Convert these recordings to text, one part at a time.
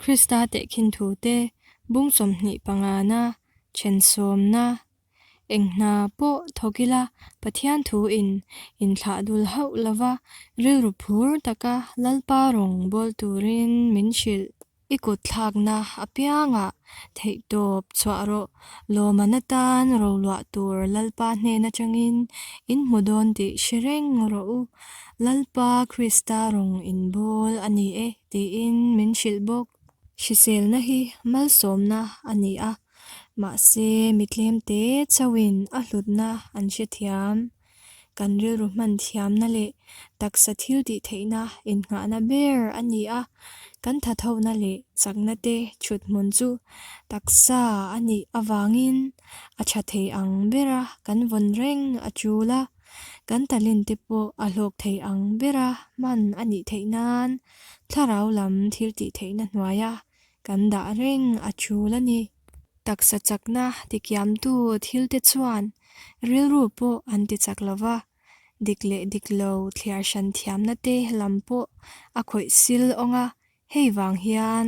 Krista tehkhin thute bung 25 na, then sawmna, Eng hna pawh thawk ila Pathian thu in inthlah dul hauh lova rilru phur taka Lalpa rawng bawl turin min hrilh. I kut thlakna apiangah theihtawp chhuah rawh. Lawmman atan roluah tur Lalpa hnen atangin in hmu dawn tih hre reng rawh u. Lalpa Krista rawng in bawl a ni e tiin min hrilh bawk. Hriselna hi malsawmna a ni a, mahse mi tlemte chauhin a hlutna an hrethiam. Kan rilru hman thiamna leh taksa thil tih theihna innghahna ber a ni a, kan thathona leh chakna te chhut hmun chu taksa a nih avangin a tha thei ang bera kan vawn reng a tul a, kan talent te pawh a hlawk thei ang bera hman a nih theih nan thlarau lam thil tih theihna hnuaia kan dah reng a tul a ni. Taksa chakna tikiamtu thilte chuan rilru pawh an ti chak lo va, dik leh dik lo thliar hran thiamna te lam pawh a khawih sil awng a, hei vang hian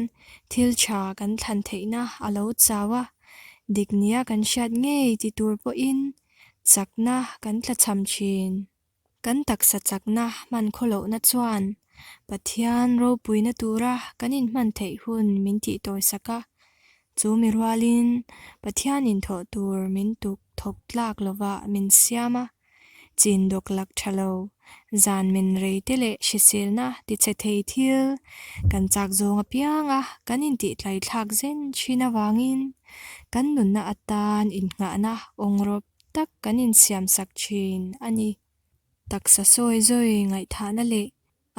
thil tha kan thlan theihna a lo chau a, dik nia kan hriat ngei ti tur pawhin chakna kan tlachham thin. Kan taksa chakna hman khawlohna chuan Pathian ropuina tura kan inhman theih hun min tih tawisak a, chu mi rualin Pathianin thawh tur min tuk thawk tlak lovah min siam a, chin dawk lak tha lo, zan men rei te leh hriselna tichhe thei thil kan chak zawng apianga kan intihtlai thlak zen thin avangin kan nunna atan innghahna awngrawp tak kan insiamsak thin a ni. Taksa sawi zawi ngaihthahna leh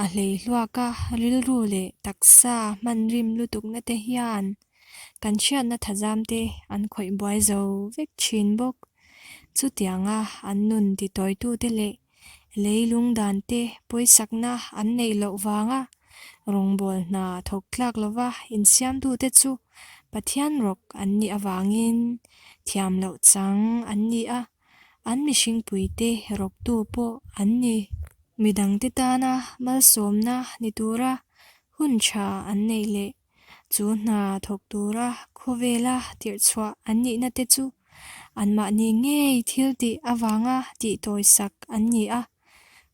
a hlei hluaka rilru leh taksa hman rim lutukna te hian kan hriatna thazam te an khawih buai zo vek thin bawk. Chutianga an nun titawitute leh leilung dan te pawisakna an neih loh vanga rawngbawl hna thawk tlak lova insiamtute chu Pathian rawk an nih avangin thiam loh chang an ni a, an mihringpuite rawktu pawh an ni. Midangte tana malsawmna ni tura hun tha an neih leh chu hna thawk tura khawvela tirhchhuah an nihna te chu anmahni ngei thil tih avanga tihtawisak an ni a,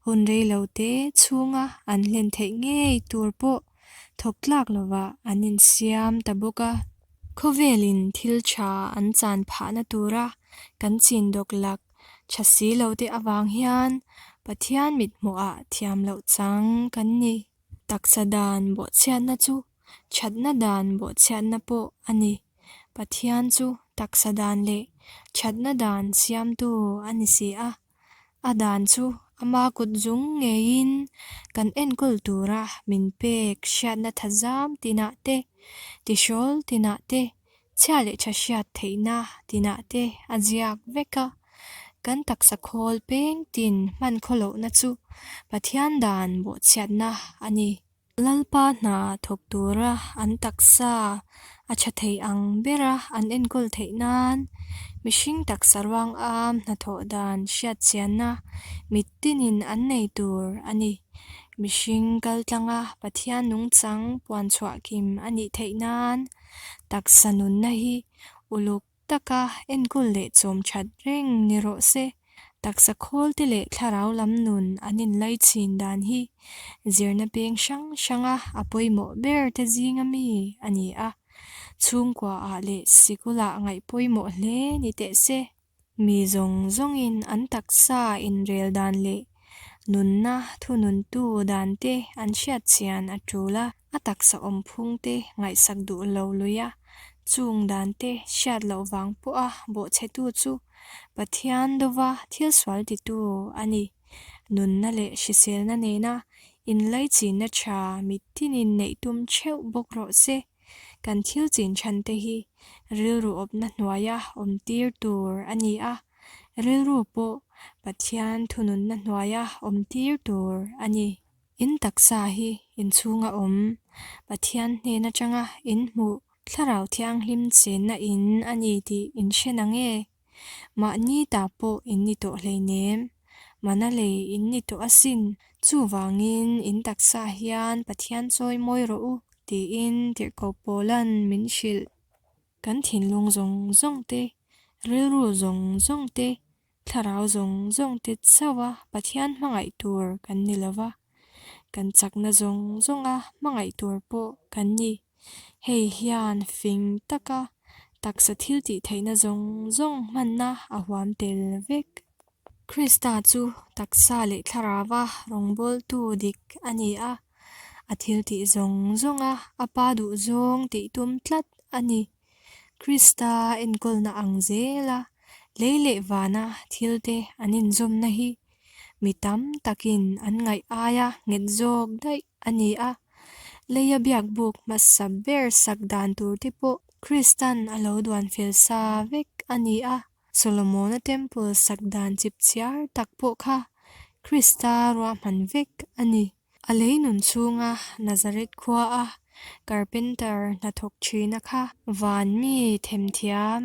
hun reilote chhunga an hlen theih ngei tur pawh thawk tlak lovah an insiam ta bawk a. Khawvelin thil tha an chan phahna tura kan chin dawk lak tha si lo te avang hian Pathian mithmuhah thiam loh chang kan ni. Taksa dan bawhchhiatna chu thatna dan bawhchhiatna pawh a ni. Pathian chu taksa dan leh thatna dan siamtu a ni si a. A dan chu ama kut zung ngeiin kan enkawl tura min pek hriatna thazam tinah te, tihrawl tinah te, chhia leh tha hriat theihna tinah te a ziak vek a. Kan taksa khawl peng tin hman khawlohna chu Pathian dan bawhchhiatna a ni. Lalpa hna thawk tura an taksa a tha thei ang bera an enkawl theih nan mihring taksa ruang am hnathawh dan hriatchianna mittinin an nei tur a ni. Mihring kaltlanga Pathian nungchang puanchhuah kim a nih theih nan taksa nunna hi uluk taka enkawl leh chawm that reng ni rawh se. Taksa khawl te leh thlarau lam nun an inlai chin dan hi zirna peng hrang hranga a pawimawh ber te zinga mi a ni a, chhungkua ah leh sikul ah ngaih pawimawh hle ni teh se. Mi zawng zawngin an taksa inrel dan leh nunna thununtu dan te an hriat chian a tul a. A taksa awmphung te ngaihsak duh lo lui a, chung dan te hriat loh vang pawha bawhchhetu chu Pathian dova thil sual titu a ni. Nunna leh hriselna nena inlaichinna tha mittinin neih tum theuh bawk rawh se. Kan thil chin chhan te hi rilru awpna hnuaia awm tir tur a ni a, rilru pawh Pathian thununna hnuaia awm tir tur a ni. In taksa hi in chhunga awm, Pathian hnen atanga in hmuh Thlarau Thianghlim chenna in a ni tih in hre na nge? Mahni ta pawh in ni tawh hleinem, mana lei in ni tawh asin, chuvangin in taksa hian Pathian chawi mawi rawh u. Tiin Tirhkoh Paula'n min hrilh. Kan thinlung zawng zawng te, rilru zawng zawng te, thlarau zawng zawng te chauha Pathian hmangaih tur kan ni lo va, kan chakna zawng zawnga hmangaih tur pawh kan ni. Hei hian fing taka taksa thil tih theihna zawng zawng hmanna a huam tel vek. Krista chu taksa leh thlarauva rawngbawltu dik a ni a, a thil tih zawng zawnga a Pa duhzawng tih tum tlat a ni. Krista enkawlna ang zela lei leh vana thilte an inzawmna hi mi tam takin an ngaih aia nghet zawk daih a ni a. Leia biakbuk hmasa ber sak dan tur te pawh Kristan a lo duan fel sa vek a ni a. Solomona Temple sak dan chipchiar tak pawh kha Krista ruahman vek a ni. A lei nun chhunga Nazareth khua a carpenter hnathawk thina kha van mi themthiam,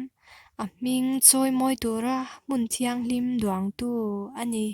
a hming chawi mawi tura hmun thianghlim duangtu a ni.